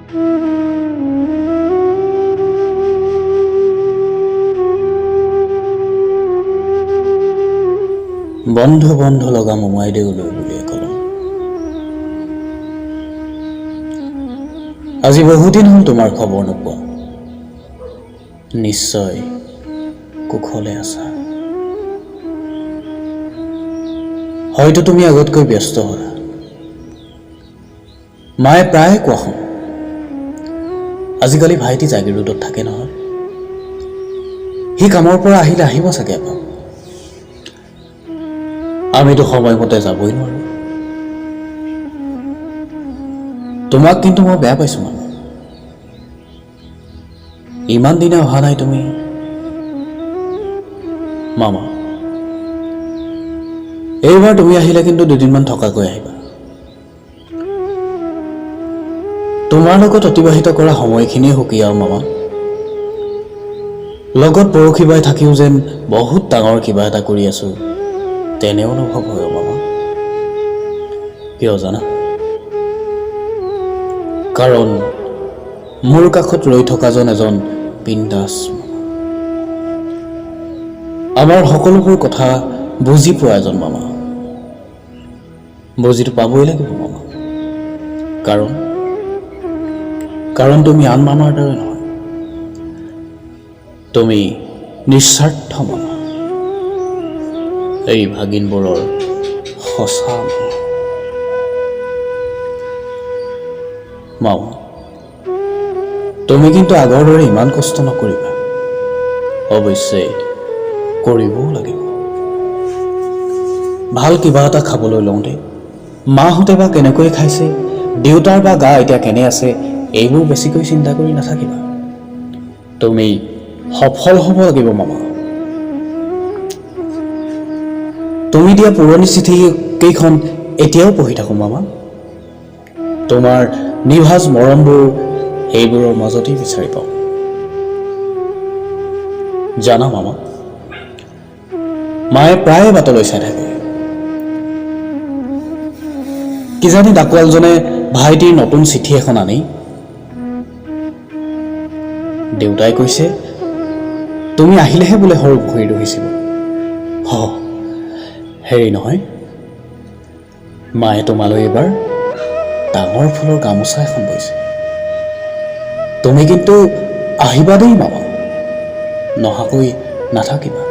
বন্ধ বন্ধ লগা মোমাইদেউলৈ বুলিয়ে কলম। আজি বহুদিন হ'ল তোমাৰ খবৰ নোপোৱা, নিশ্চয় কুশলে আছা। হয়তো তুমি আগতকৈ ব্যস্ত হলা। মায়ে প্ৰায়ে কোৱা শুনো, আজিকালি ভাইটি জাগিৰোডত থাকে নহয়, সি কামৰ পৰা আহিলে আহিব চাগে এপাক। আমিতো সময়মতে যাবই নোৱাৰো। তোমাক কিন্তু মই বেয়া পাইছো মামা, ইমান দিনে অহা নাই তুমি। মামা, এইবাৰ তুমি আহিলে কিন্তু দুদিনমান থকাকৈ আহিবা। তোমাৰ লগত অতিবাহিত কৰা সময়খিনিয়ে সুকীয়া মামা। লগত পৰশি বাই থাকিও যেন বহুত ডাঙৰ কিবা এটা কৰি আছো তেনে অনুভৱ হয় মামা। কিয় জানা? কাৰণ মোৰ কাষত ৰৈ থকাজন এজন বিন্দাস মামা, আমাৰ সকলোবোৰ কথা বুজি পোৱা এজন মামা। বুজিটো পাবই লাগিব মামা, কাৰণ কাৰণ তুমি আন মামাৰ দৰে নহয়, তুমি নিস্বাৰ্থ মামা, এই ভাগিনবোৰৰ সঁচা মামা। মামা, তুমি কিন্তু আগৰ দৰে ইমান কষ্ট নকৰিবা, অৱশ্যে কৰিবও লাগিব। ভাল কিবা এটা খাবলৈ লওঁতে মাহঁতে বা কেনেকৈ খাইছে, দেউতাৰ বা গা এতিয়া কেনে আছে, এইবোৰ বেছিকৈ চিন্তা কৰি নাথাকিবা। তুমি সফল হ'ব লাগিব মামা। তুমি দিয়া পুৰণি চিঠি কেইখন এতিয়াও পঢ়ি থাকোঁ মামা। তোমাৰ নিভাঁজ মৰমবোৰ সেইবোৰৰ মাজতেই বিচাৰি পাওঁ। জানা মামা, মায়ে প্ৰায়ে বাটলৈ চাই থাকে, কিজানি ডাকোৱালজনে ভাইটিৰ নতুন চিঠি এখন আনি। দেউতাই কৈছে তুমি আহিলেহে বোলে সৰু পুখুৰীটো সিঁচিব। হেৰি নহয়, মায়ে তোমালৈ এইবাৰ ডাঙৰ ফুলৰ গামোচা এখন বৈছে। তুমি কিন্তু আহিবা দেই মামা, নহাকৈ নাথাকিবা।